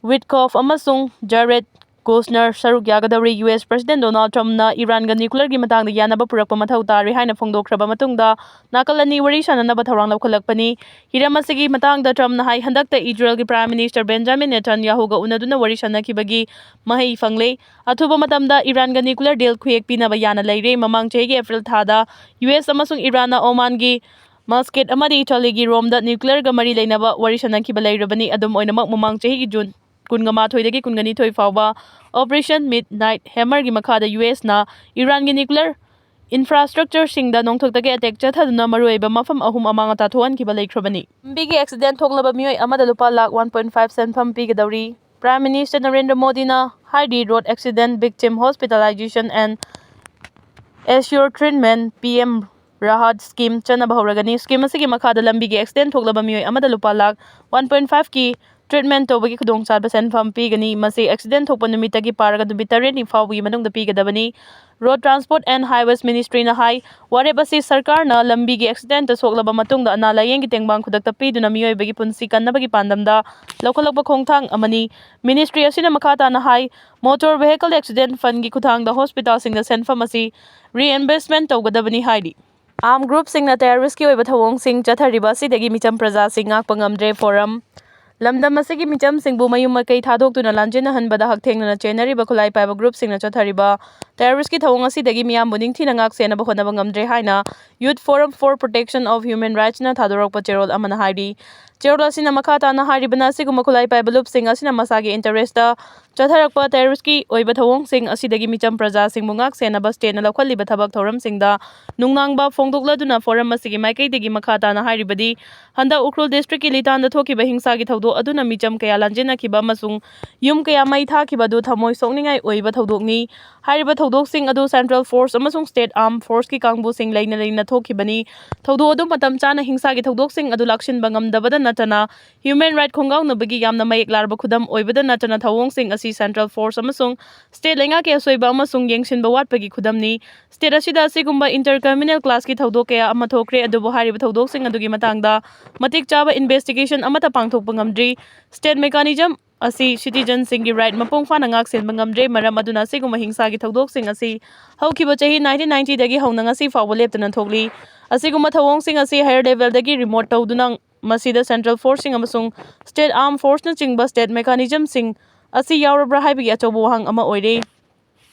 Witkoff ꯑꯃꯁꯨꯡ Jared Kushner ꯁꯔꯨꯛ ꯌꯥꯒꯗꯧꯔꯤ꯫ ꯌꯨ ꯑꯦꯁ President Donald Trumpꯅ ꯏꯔꯥꯟꯒ nuclearꯒꯤ ꯃꯇꯥꯡꯗ ꯌꯥꯅꯕ ꯄꯨꯔꯛꯄ ꯃꯊꯧ ꯇꯥꯔꯦ ꯍꯥꯏꯅ ꯐꯣꯡꯗꯣꯛꯈ꯭ꯔꯕ ꯃꯇꯨꯡꯗ, ꯅꯥꯀꯜ ꯑꯅꯤ ꯋꯥꯔꯤ ꯁꯥꯟꯅꯅꯕ ꯊꯧꯔꯥꯡ ꯂꯧꯈꯠꯂꯛꯄꯅꯤ꯫ ꯍꯤꯔꯝ ꯑꯁꯤꯒꯤ ꯃꯇꯥꯡꯗ Trumpꯅ ꯍꯥꯏ, ꯍꯟꯗꯛꯇ ꯏꯖꯔꯦꯜꯒꯤ Prime Minister Benjamin Netanyahuꯒ ꯎꯅꯗꯨꯅ ꯋꯥꯔꯤ ꯁꯥꯟꯅꯈꯤꯕꯒꯤ ꯃꯍꯩ ꯐꯪꯂꯦ꯫ ꯑꯊꯨꯕ ꯃꯇꯝꯗ ꯏꯔꯥꯟꯒ nuclear deal ꯈꯨꯌꯦꯛ ꯄꯤꯅꯕ ꯌꯥꯅ ꯂꯩꯔꯦ꯫ ꯃꯃꯥꯡ ꯆꯍꯤꯒꯤ April ꯊꯥꯗ ꯌꯨ ꯑꯦꯁ ꯑꯃꯁꯨꯡ ꯏꯔꯥꯟꯅ ꯑꯣꯃꯥꯟꯒꯤ Muscat ꯑꯃꯗꯤ Italyꯒꯤ Romeꯗ nuclearꯒ ꯃꯔꯤ ꯂꯩꯅꯕ ꯋꯥꯔꯤ ꯁꯥꯟꯅꯈꯤꯕ ꯂꯩꯔꯕꯅꯤ꯫ ꯑꯗꯨꯝ ꯑꯣꯏꯅꯃꯛ, ꯃꯃꯥꯡ ꯆꯍꯤꯒꯤ June ꯀꯨꯟꯃꯉꯥ ꯗꯒꯤ ꯀꯨꯟꯅꯤꯊꯣꯏ ꯐꯥꯎꯕ Operation Midnight Hammerꯒꯤ ꯃꯈꯥꯗ ꯌꯨ ꯑꯦꯁꯅ ꯏꯔꯥꯟꯒꯤ nuclear infrastructureꯁꯤꯡꯗ ꯅꯣꯡꯊꯛꯇꯒꯤ attack ꯆꯠꯊꯗꯨꯅ ꯃꯔꯨꯑꯣꯏꯕ ꯃꯐꯝ ꯑꯍꯨꯝ ꯑꯃꯥꯡ ꯑꯇꯥ ꯊꯣꯛꯍꯟꯈꯤꯕ ꯂꯩꯈ꯭ꯔꯕꯅꯤ꯫ ꯂꯝꯕꯤꯒꯤ accident ꯊꯣꯛꯂꯕ ꯃꯤꯑꯣꯏ ꯑꯃꯗ ꯂꯨꯄꯥ ꯂꯥꯈ one point five ꯁꯦꯟꯐꯝ ꯄꯤꯒꯗꯧꯔꯤ꯫ Prime Minister ꯅꯔꯦꯟꯗ꯭ꯔ ꯃꯣꯗꯤꯅ ꯍꯥꯏꯔꯤ, road accident victim hospitalization and assure treatment P M Rahat scheme ꯆꯠꯅꯕ ꯍꯧꯔꯒꯅꯤ꯫ Scheme ꯑꯁꯤꯒꯤ ꯃꯈꯥꯗ ꯂꯝꯕꯤꯒꯤ accident ꯊꯣꯛꯂꯕ ꯃꯤꯑꯣꯏ ꯑꯃꯗ ꯂꯨꯄꯥ ꯂꯥꯈ one point five ꯀꯤ treatment ꯇꯧꯕꯒꯤ ꯈꯨꯗꯣꯡꯆꯥꯕ ꯁꯦꯟꯐꯝ ꯄꯤꯒꯅꯤ꯫ ꯃꯁꯤ accident ꯊꯣꯛꯄ ꯅꯨꯃꯤꯠꯇꯒꯤ ꯄꯥꯔꯒ ꯅꯨꯃꯤꯠ ꯇꯔꯦꯠꯅꯤ ꯐꯥꯎꯕꯒꯤ ꯃꯅꯨꯡꯗ ꯄꯤꯒꯗꯕꯅꯤ꯫ Road Transport and Highways Ministryꯅ ꯍꯥꯏ, ꯋꯥꯔꯦꯞ ꯑꯁꯤ ꯁꯔꯀꯥꯔꯅ ꯂꯝꯕꯤꯒꯤ accidentꯇ ꯁꯣꯛꯂꯕ ꯃꯇꯨꯡꯗ ꯑꯅꯥ ꯂꯥꯌꯦꯡꯒꯤ ꯇꯦꯡꯕꯥꯡ ꯈꯨꯗꯛꯇ ꯄꯤꯗꯨꯅ ꯃꯤꯑꯣꯏꯕꯒꯤ ꯄꯨꯟꯁꯤ ꯀꯟꯅꯕꯒꯤ ꯄꯥꯟꯗꯝꯗ ꯂꯧꯈꯠꯂꯛꯄ ꯈꯣꯡꯊꯥꯡ ꯑꯃꯅꯤ꯫ Ministry ꯑꯁꯤꯅ ꯃꯈꯥ ꯇꯥꯅ ꯍꯥꯏ, Motor Vehicle Accident Fundꯒꯤ ꯈꯨꯠꯊꯥꯡꯗ hospitalꯁꯤꯡꯗ ꯁꯦꯟꯐꯝ ꯑꯁꯤ reimbursement ꯇꯧꯒꯗꯕꯅꯤ ꯍꯥꯏꯔꯤ꯫ Armed groupꯁꯤꯡꯅ terroristꯀꯤ ꯑꯣꯏꯕ ꯊꯧꯑꯣꯡꯁꯤꯡ ꯆꯠꯊꯔꯤꯕ ꯑꯁꯤꯗꯒꯤ ꯃꯤꯆꯝ ꯄ꯭ꯔꯖꯥꯁꯤꯡ ꯉꯥꯛꯄ ꯉꯝꯗ꯭ꯔꯦ꯫ Forum ꯂꯝꯗꯝ ꯑꯁꯤꯒꯤ ꯃꯤꯆꯝꯁꯤꯡꯕꯨ ꯃꯌꯨꯝ ꯃꯀꯩ ꯊꯥꯗꯣꯛꯇꯨꯅ ꯂꯥꯟꯖꯦꯟꯅꯍꯟꯕꯗ ꯍꯛꯊꯦꯡꯅꯅ ꯆꯦꯟꯅꯔꯤꯕ ꯈꯨꯠꯂꯥꯏ ꯄꯥꯏꯕ groupꯁꯤꯡꯅ ꯆꯠꯊꯔꯤꯕ terroristꯀꯤ ꯊꯧꯑꯣꯡ ꯑꯁꯤꯗꯒꯤ ꯃꯤꯌꯥꯝꯕꯨ ꯅꯤꯡꯊꯤꯅ ꯉꯥꯛ ꯁꯦꯟꯅꯕ ꯍꯣꯠꯅꯕ ꯉꯝꯗ꯭ꯔꯦ ꯍꯥꯏꯅ Youth Forum for Protection of Human Rightsꯅ ꯊꯥꯗꯣꯔꯛꯄ ꯆꯦꯔꯣꯜ ꯑꯃꯅ ꯍꯥꯏꯔꯤ꯫ ꯆꯦꯔꯣꯜ ꯑꯁꯤꯅ ꯃꯈꯥ ꯇꯥꯅ ꯍꯥꯏꯔꯤꯕꯅ, ꯑꯁꯤꯒꯨꯝꯕ ꯈꯨꯠꯂꯥꯏ ꯄꯥꯏꯕ groupꯁꯤꯡ ꯑꯁꯤꯅ ꯃꯁꯥꯒꯤ interestꯇ ꯆꯠꯊꯔꯛꯄ terroristꯀꯤ ꯑꯣꯏꯕ ꯊꯧꯑꯣꯡꯁꯤꯡ ꯑꯁꯤꯗꯒꯤ ꯃꯤꯆꯝ ꯄ꯭ꯔꯖꯥꯁꯤꯡꯕꯨ ꯉꯥꯛ ꯁꯦꯟꯅꯕ stateꯅ ꯂꯧꯈꯠꯂꯤꯕ ꯊꯕꯛ ꯊꯧꯔꯝꯁꯤꯡꯗ ꯅꯨꯡꯅꯥꯡꯕ ꯐꯣꯡꯗꯣꯛꯂꯗꯨꯅ forum ꯑꯁꯤꯒꯤ ꯃꯥꯏꯀꯩꯗꯒꯤ ꯃꯈꯥ ꯇꯥꯅ ꯍꯥꯏꯔꯤꯕꯗꯤ, ꯍꯟꯗꯛ ꯎꯈ꯭ꯔꯨꯜ districtꯀꯤ ꯂꯤꯇꯥꯟꯗ ꯊꯣꯛꯈꯤꯕ ꯍꯤꯡꯁꯥꯒꯤ ꯊꯧꯗꯣꯛ ꯑꯗꯨꯅ ꯃꯤꯆꯝ ꯀꯌꯥ ꯂꯥꯟꯖꯦꯟꯅꯈꯤꯕ ꯑꯃꯁꯨꯡ ꯌꯨꯝ ꯀꯌꯥ ꯃꯩ ꯊꯥꯈꯤꯕ ꯑꯗꯨ ꯊꯃꯣꯏ ꯁꯣꯛꯅꯤꯡꯉꯥꯏ ꯑꯣꯏꯕ ꯊꯧꯗꯣꯛꯅꯤ꯫ ꯍꯥꯏꯔꯤꯕ ꯊꯧꯗꯣꯛꯁꯤꯡ ꯑꯗꯨ Central Force ꯑꯃꯁꯨꯡ State Armed Forceꯀꯤ ꯀꯥꯡꯕꯨꯁꯤꯡ ꯂꯩꯅ ꯂꯩꯅ ꯊꯣꯛꯈꯤꯕꯅꯤ꯫ ꯊꯧꯗꯣꯛ ꯑꯗꯨ ꯃꯇꯝ ꯆꯥꯅ ꯍꯤꯡꯁꯥꯒꯤ ꯊꯧꯗꯣꯛꯁꯤꯡ ꯑꯗꯨ ꯂꯥꯛꯁꯤꯟꯕ ꯉꯝꯗꯕꯗ ꯅꯠꯇꯅ human right ꯈꯣꯡꯒꯥꯎꯅꯕꯒꯤ ꯌꯥꯝꯅ ꯃꯌꯦꯛ ꯂꯥꯔꯕ ꯈꯨꯗꯝ ꯑꯣꯏꯕꯗ ꯅꯠꯇꯅ ꯊꯧꯑꯣꯡꯁꯤꯡ ꯑꯁꯤ Central Force ꯑꯃꯁꯨꯡ state ꯂꯩꯉꯥꯛꯀꯤ ꯑꯁꯣꯏꯕ ꯑꯃꯁꯨꯡ ꯌꯦꯡꯁꯤꯟꯕ ꯋꯥꯠꯄꯒꯤ ꯈꯨꯗꯝꯅꯤ꯫ State ꯑꯁꯤꯗ ꯑꯁꯤꯒꯨꯝꯕ inter communal clashꯀꯤ ꯊꯧꯗꯣꯛ ꯀꯌꯥ ꯑꯃ ꯊꯣꯛꯈ꯭ꯔꯦ, ꯑꯗꯨꯕꯨ ꯍꯥꯏꯔꯤꯕ ꯊꯧꯗꯣꯛꯁꯤꯡ ꯑꯗꯨꯒꯤ ꯃꯇꯥꯡꯗ ꯃꯇꯤꯛ ꯆꯥꯕ investigation ꯑꯃꯠꯇ ꯄꯥꯡꯊꯣꯛꯄ ꯉꯝꯗ꯭ꯔꯤ꯫ State mechanism ꯑꯁꯤ citizenꯁꯤꯡꯒꯤ right ꯃꯄꯨꯡ ꯐꯥꯅ ꯉꯥꯛ ꯁꯦꯟꯕ ꯉꯝꯗ꯭ꯔꯦ꯫ ꯃꯔꯝ ꯑꯗꯨꯅ ꯑꯁꯤꯒꯨꯝꯕ ꯍꯤꯡꯁꯥꯒꯤ ꯊꯧꯗꯣꯛꯁꯤꯡ ꯑꯁꯤ ꯍꯧꯈꯤꯕ ꯆꯍꯤ nineteen ninetyꯗꯒꯤ ꯍꯧꯅ ꯉꯁꯤ ꯐꯥꯎꯕ ꯂꯦꯞꯇꯅ ꯊꯣꯛꯂꯤ꯫ ꯑꯁꯤꯒꯨꯝꯕ ꯊꯧꯑꯣꯡꯁꯤꯡ ꯑꯁꯤ higher levelꯗꯒꯤ remote ꯇꯧꯗꯨꯅ ꯃꯁꯤꯗ Central Forceꯁꯤꯡ ꯑꯃꯁꯨꯡ State Armed Forceꯅꯆꯤꯡꯕ state mechanismꯁꯤꯡ ꯑꯁꯤ ꯌꯥꯎꯔꯕ꯭ꯔꯥ ꯍꯥꯏꯕꯒꯤ ꯑꯆꯧꯕ ꯋꯥꯍꯪ ꯑꯃ ꯑꯣꯏꯔꯦ꯫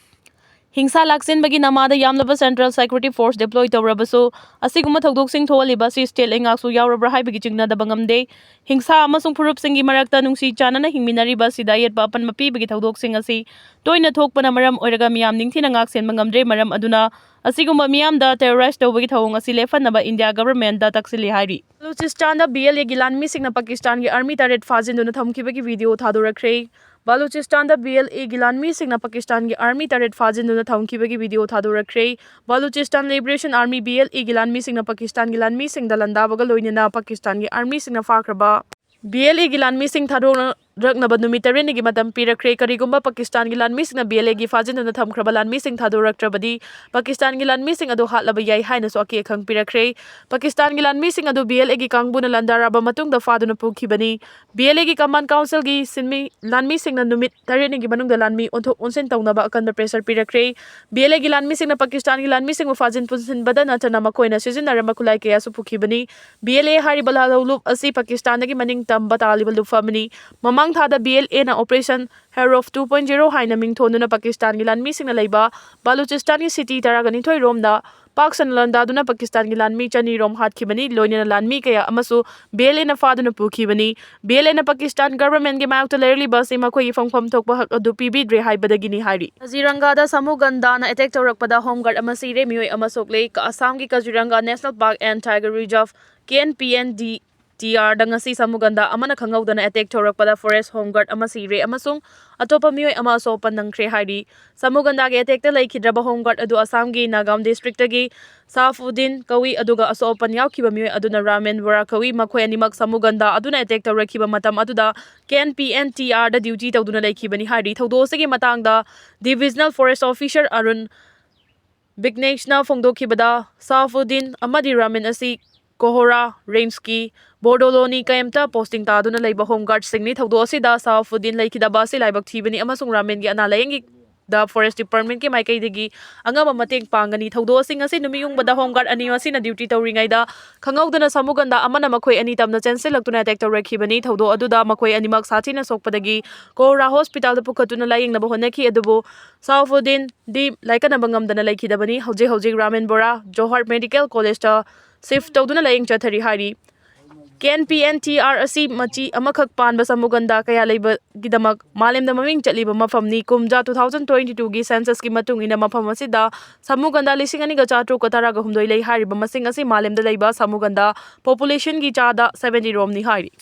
ꯍꯤꯡꯁꯥ ꯂꯥꯛꯁꯤꯟꯕꯒꯤ ꯅꯃꯥꯗ ꯌꯥꯝꯂꯕ Central Security Force deploy ꯇꯧꯔꯕꯁꯨ, ꯑꯁꯤꯒꯨꯝꯕ ꯊꯧꯗꯣꯛꯁꯤꯡ ꯊꯣꯛꯍꯜꯂꯤꯕ ꯑꯁꯤ state ꯂꯩꯉꯥꯛꯁꯨ ꯌꯥꯎꯔꯕ꯭ꯔꯥ ꯍꯥꯏꯕꯒꯤ ꯆꯤꯡꯅꯗꯕ ꯉꯝꯗꯦ꯫ ꯍꯤꯡꯁꯥ ꯑꯃꯁꯨꯡ ꯐꯨꯔꯨꯞꯁꯤꯡꯒꯤ ꯃꯔꯛꯇ ꯅꯨꯡꯁꯤ ꯆꯥꯟꯅꯅ ꯍꯤꯡꯃꯤꯟꯅꯔꯤꯕ ꯑꯁꯤꯗ ꯑꯌꯦꯠꯄ ꯑꯄꯟꯕ ꯄꯤꯕꯒꯤ ꯊꯧꯗꯣꯛꯁꯤꯡ ꯑꯁꯤ ꯇꯣꯏꯅ ꯊꯣꯛꯄꯅ ꯃꯔꯝ ꯑꯣꯏꯔꯒ ꯃꯤꯌꯥꯝ ꯅꯤꯡꯊꯤꯅ ꯉꯥꯛ ꯁꯦꯟꯕ ꯉꯝꯗ꯭ꯔꯦ꯫ ꯃꯔꯝ ꯑꯗꯨꯅ ꯑꯁꯤꯒꯨꯝꯕ ꯃꯤꯌꯥꯝꯗ terrorize ꯇꯧꯕꯒꯤ ꯊꯧꯑꯣꯡ ꯑꯁꯤ ꯂꯦꯞꯍꯟꯅꯕ India governmentꯇ ꯇꯛꯁꯤꯜꯂꯤ ꯍꯥꯏꯔꯤ꯫ ꯕꯂꯨꯆꯤꯁꯇꯥꯟꯗ BLAꯒꯤ ꯂꯥꯟꯃꯤꯁꯤꯡꯅ ꯄꯥꯀꯤꯁꯇꯥꯟꯒꯤ army ꯇꯔꯦꯠ ꯐꯥꯖꯤꯟꯗꯨꯅ ꯊꯝꯈꯤꯕꯒꯤ video ꯊꯥꯗꯣꯔꯛꯈ꯭ꯔꯦ꯫ ꯕꯂꯨꯆꯤꯁꯇꯥꯟꯗ BLAꯒꯤ ꯂꯥꯟꯃꯤꯁꯤꯡꯅ ꯄꯥꯀꯤꯁꯇꯥꯟꯒꯤ army ꯇꯔꯦꯠ ꯐꯥꯖꯤꯟꯗꯨꯅ ꯊꯝꯈꯤꯕꯒꯤ video ꯊꯥꯗꯣꯔꯛꯈ꯭ꯔꯦ꯫ Balochistan Liberation Army, BLAꯒꯤ ꯂꯥꯟꯃꯤꯁꯤꯡꯅ ꯄꯥꯀꯤꯁꯇꯥꯟꯒꯤ ꯂꯥꯟꯃꯤꯁꯤꯡꯗ ꯂꯥꯟꯗꯥꯕꯒ ꯂꯣꯏꯅꯅ ꯄꯥꯀꯤꯁꯇꯥꯟꯒꯤ armyꯁꯤꯡꯅ ꯐꯥꯈ꯭ꯔꯕ BLAꯒꯤ ꯂꯥꯟꯃꯤꯁꯤꯡ ꯊꯥꯗꯣꯔꯛꯅꯕ ꯅꯨꯃꯤꯠ ꯇꯔꯦꯠꯅꯤꯒꯤ ꯃꯇꯝ ꯄꯤꯔꯛꯈ꯭ꯔꯦ꯫ ꯀꯔꯤꯒꯨꯝꯕ ꯄꯥꯀꯤꯁꯇꯥꯟꯒꯤ ꯂꯥꯟꯃꯤꯁꯤꯡꯅ BLAꯒꯤ ꯐꯥꯖꯤꯟꯗꯨꯅ ꯊꯝꯈ꯭ꯔꯕ ꯂꯥꯟꯃꯤꯁꯤꯡ ꯊꯥꯗꯣꯔꯛꯇ꯭ꯔꯕꯗꯤ ꯄꯥꯀꯤꯁꯇꯥꯟꯒꯤ ꯂꯥꯟꯃꯤꯁꯤꯡ ꯑꯗꯨ ꯍꯥꯠꯂꯕ ꯌꯥꯏ ꯍꯥꯏꯅꯁꯨ ꯑꯀꯤ ꯑꯈꯪ ꯄꯤꯔꯛꯈ꯭ꯔꯦ꯫ ꯄꯥꯀꯤꯁꯇꯥꯟꯒꯤ ꯂꯥꯟꯃꯤꯁꯤꯡ ꯑꯗꯨ BLAꯒꯤ ꯀꯥꯡꯕꯨꯅ ꯂꯥꯟꯗꯥꯔꯕ ꯃꯇꯨꯡꯗ ꯐꯥꯗꯨꯅ ꯄꯨꯈꯤꯕꯅꯤ꯫ BLAꯒꯤ command councilꯒꯤ ꯁꯤꯟꯃꯤ ꯂꯥꯟꯃꯤꯁꯤꯡꯅ ꯅꯨꯃꯤꯠ ꯇꯔꯦꯠꯅꯤꯒꯤ ꯃꯅꯨꯡꯗ ꯂꯥꯟꯃꯤ ꯑꯣꯟꯊꯣꯛ ꯑꯣꯟꯁꯤꯟ ꯇꯧꯅꯕ ꯑꯀꯟꯕ pressure ꯄꯤꯔꯛꯈ꯭ꯔꯦ꯫ BLAꯒꯤ ꯂꯥꯟꯃꯤꯁꯤꯡꯅ ꯄꯥꯀꯤꯁꯇꯥꯟꯒꯤ ꯂꯥꯟꯃꯤꯁꯤꯡꯕꯨ ꯐꯥꯖꯤꯟ ꯄꯨꯟꯁꯤꯟꯕꯗ ꯅꯠꯇꯅ ꯃꯈꯣꯏꯅ ꯁꯤꯖꯤꯟꯅꯔꯝꯕ ꯈꯨꯠꯂꯥꯏ ꯀꯌꯥꯁꯨ ꯄꯨꯈꯤꯕꯅꯤ꯫ BLA ꯍꯥꯏꯔꯤꯕ ꯂꯥꯜꯍꯧꯂꯨꯞ ꯑꯁꯤ ꯄꯥꯀꯤꯁꯇꯥꯟꯗꯒꯤ ꯃꯅꯤꯡ ꯇꯝꯕ ꯇꯥꯜꯂꯤꯕ ꯂꯨꯞ ꯑꯃꯅꯤ꯫ ꯃꯃꯥꯡ ꯊꯥꯗ BLAꯅ Operation Harof two point zero ꯍꯥꯏꯅ ꯃꯤꯡꯊꯣꯟꯗꯨꯅ ꯄꯥꯀꯤꯁꯇꯥꯟꯒꯤ ꯂꯥꯟꯃꯤꯁꯤꯡꯅ ꯂꯩꯕ ꯕꯂꯨꯆꯤꯁꯇꯥꯟꯒꯤ city ꯇꯔꯥꯒ ꯅꯤꯊꯣꯏ ꯔꯣꯝꯗ ꯄꯥꯛ ꯁꯟꯅ ꯂꯥꯟꯗꯥꯗꯨꯅ ꯄꯥꯀꯤꯁꯇꯥꯟꯒꯤ ꯂꯥꯟꯃꯤ ꯆꯅꯤ ꯔꯣꯝ ꯍꯥꯠꯈꯤꯕꯅꯤ꯫ ꯂꯣꯏꯅꯅ ꯂꯥꯟꯃꯤ ꯀꯌꯥ ꯑꯃꯁꯨ BLAꯅ ꯐꯥꯗꯨꯅ ꯄꯨꯈꯤꯕꯅꯤ꯫ BLAꯅ ꯄꯥꯀꯤꯁꯇꯥꯟ governmentꯀꯤ ꯃꯥꯌꯣꯛꯇ ꯂꯩꯔꯛꯂꯤꯕ ꯑꯁꯤ ꯃꯈꯣꯏꯒꯤ ꯐꯪꯐꯝ ꯊꯣꯛꯄ ꯍꯛ ꯑꯗꯨ ꯄꯤꯕꯤꯗ꯭ꯔꯦ ꯍꯥꯏꯕꯗꯒꯤꯅꯤ ꯍꯥꯏꯔꯤ꯫ ꯀꯖꯤꯔꯪꯒꯥꯗ ꯁꯥꯃꯨꯒꯟꯗꯥꯅ attack ꯇꯧꯔꯛꯄꯗ home guard ꯑꯃ ꯁꯤꯔꯦ, ꯃꯤꯑꯣꯏ ꯑꯃ ꯁꯣꯛꯂꯦ꯫ ꯑꯁꯥꯝꯒꯤ ꯀꯖꯤꯔꯪꯒꯥ National Park and Tiger Reserve, KNPNDTRꯗ ꯉꯁꯤ ꯁꯥꯃꯨꯒꯟꯗꯥ ꯑꯃꯅ ꯈꯪꯍꯧꯗꯅ attack ꯇꯧꯔꯛꯄꯗ forest home guard ꯑꯃ ꯁꯤꯔꯦ ꯑꯃꯁꯨꯡ ꯑꯇꯣꯞꯄ ꯃꯤꯑꯣꯏ ꯑꯃ ꯑꯁꯣꯛ ꯑꯄꯟ ꯅꯪꯈ꯭ꯔꯦ ꯍꯥꯏꯔꯤ꯫ ꯁꯃꯨꯒꯟꯗꯥꯒꯤ ꯑꯦꯇꯦꯛꯇ ꯂꯩꯈꯤꯗ꯭ꯔꯕ ꯍꯣꯝ ꯒꯥꯔꯗ ꯑꯗꯨ ꯑꯁꯥꯝꯒꯤ ꯅꯥꯒꯥꯝ ꯗꯤꯁꯇ꯭ꯔꯤꯛꯇꯒꯤ ꯁꯥꯐꯨꯗꯤꯟ ꯀꯧꯏ, ꯑꯗꯨꯒ ꯑꯁꯣꯛ ꯑꯄꯟ ꯌꯥꯎꯈꯤꯕ ꯃꯤꯑꯣꯏ ꯑꯗꯨꯅ ꯔꯥꯃꯦꯟ ꯕꯣꯔꯥ ꯀꯧꯏ꯫ ꯃꯈꯣꯏ ꯑꯅꯤꯃꯛ ꯁꯃꯨꯒꯟꯗꯥ ꯑꯗꯨꯅ ꯑꯦꯇꯦꯛ ꯇꯧꯔꯛꯈꯤꯕ ꯃꯇꯝ ꯑꯗꯨꯗ K N P N T ꯑꯥꯔꯗ ꯗ꯭ꯌꯨꯇꯤ ꯇꯧꯗꯨꯅ ꯂꯩꯈꯤꯕꯅꯤ ꯍꯥꯏꯔꯤ꯫ ꯊꯧꯗꯣꯛ ꯑꯁꯤꯒꯤ ꯃꯇꯥꯡꯗ ꯗꯤꯚꯤꯖꯅꯦꯜ ꯐꯣꯔꯦꯁ ꯑꯣꯐꯤꯁꯥꯔ ꯑꯔꯨꯟ ꯕꯤꯒ꯭ꯅꯦꯁꯅ ꯐꯣꯡꯗꯣꯛꯈꯤꯕꯗ, ꯁꯥꯐꯨꯗꯤꯟ ꯑꯃꯗꯤ ꯔꯥꯃꯦꯟ ꯑꯁꯤ ꯀꯣꯍꯣꯔꯥ ꯔꯦꯟꯖꯀꯤ ꯕꯣꯔꯗꯣꯂꯣꯅꯤ ꯀꯦꯝꯞꯇ ꯄꯣꯁꯇꯤꯡ ꯇꯥꯗꯨꯅ ꯂꯩꯕ ꯍꯣꯝ ꯒꯥꯔꯗꯁꯤꯡꯅꯤ꯫ ꯊꯧꯗꯣꯛ ꯑꯁꯤꯗ ꯁꯥꯐꯨꯗꯤꯟ ꯂꯩꯈꯤꯗꯕ ꯑꯁꯤ ꯂꯥꯏꯕꯛ ꯊꯤꯕꯅꯤ ꯑꯃꯁꯨꯡ ꯔꯥꯃꯦꯟꯒꯤ ꯑꯅꯥ ꯂꯥꯌꯦꯡꯒꯤ ꯗ ꯐꯣꯔꯦꯁ ꯗꯤꯄꯥꯔꯠꯃꯦꯟꯠꯀꯤ ꯃꯥꯏꯀꯩꯗꯒꯤ ꯑꯉꯝꯕ ꯃꯇꯦꯡ ꯄꯥꯡꯒꯅꯤ꯫ ꯊꯧꯗꯣꯛ ꯑꯁꯤꯡ ꯑꯁꯤ ꯅꯨꯃꯤꯠ ꯌꯨꯡꯕꯗ ꯍꯣꯝ ꯒꯥꯔꯗ ꯑꯅꯤ ꯑꯁꯤꯅ ꯗ꯭ꯌꯨꯇꯤ ꯇꯧꯔꯤꯉꯩꯗ ꯈꯪꯍꯧꯗꯅ ꯁꯃꯨꯒꯟꯗꯥ ꯑꯃꯅ ꯃꯈꯣꯏ ꯑꯅꯤ ꯇꯝꯅ ꯆꯦꯟꯁꯤꯜꯂꯛꯇꯨꯅ ꯑꯦꯇꯦꯛ ꯇꯧꯔꯛꯈꯤꯕꯅꯤ꯫ ꯊꯧꯗꯣꯛ ꯑꯗꯨꯗ ꯃꯈꯣꯏ ꯑꯅꯤꯃꯛ ꯁꯥꯊꯤꯅ ꯁꯣꯛꯄꯗꯒꯤ ꯀꯣꯍꯣꯔꯥ ꯍꯣꯁꯄꯤꯇꯥꯜꯗ ꯄꯨꯈꯠꯇꯨꯅ ꯂꯥꯌꯦꯡꯅꯕ ꯍꯣꯠꯅꯈꯤ, ꯑꯗꯨꯕꯨ ꯁꯥꯐꯨꯗꯤꯟꯗꯤ ꯂꯥꯏꯀꯠꯅꯕ ꯉꯝꯗꯅ ꯂꯩꯈꯤꯗꯕꯅꯤ꯫ ꯍꯧꯖꯤꯛ ꯍꯧꯖꯤꯛ ꯔꯥꯃꯦꯟ ꯕꯣꯔꯥ ꯖꯣꯍꯥꯔꯠ ꯃꯦꯗꯤꯀꯦꯜ ꯀꯣꯂꯦꯖꯇ ꯁꯤꯐ ꯇꯧꯗꯨꯅ ꯂꯥꯌꯦꯡ ꯆꯠꯊꯔꯤ ꯍꯥꯏꯔꯤ꯫ K N P N T R ꯑꯁꯤ ꯃꯆꯤ ꯑꯃꯈꯛ ꯄꯥꯟꯕ ꯁꯃꯨꯒꯟꯗꯥ ꯀꯌꯥ ꯂꯩꯕꯒꯤꯗꯃꯛ ꯃꯥꯂꯦꯝꯗ ꯃꯃꯤꯡ ꯆꯠꯂꯤꯕ ꯃꯐꯝꯅꯤ꯫ ꯀꯨꯝꯖꯥ two thousand twenty twoꯒꯤ ꯁꯦꯟꯁꯁꯀꯤ ꯃꯇꯨꯡ ꯏꯟꯅ ꯃꯐꯝ ꯑꯁꯤꯗ ꯁꯃꯨꯒꯟꯗꯥ ꯂꯤꯁꯤꯡ ꯑꯅꯤꯒ ꯆꯥꯇ꯭ꯔꯨꯛꯀ ꯇꯔꯥꯒ ꯍꯨꯝꯗꯣꯏ ꯂꯩ꯫ ꯍꯥꯏꯔꯤꯕ ꯃꯁꯤꯡ ꯑꯁꯤ ꯃꯥꯂꯦꯝꯗ ꯂꯩꯕ ꯁꯃꯨꯒꯟꯗꯥ ꯄꯣꯄꯨꯂꯦꯁꯟꯒꯤ ꯆꯥꯗ seventy ꯔꯣꯝꯅꯤ ꯍꯥꯏꯔꯤ꯫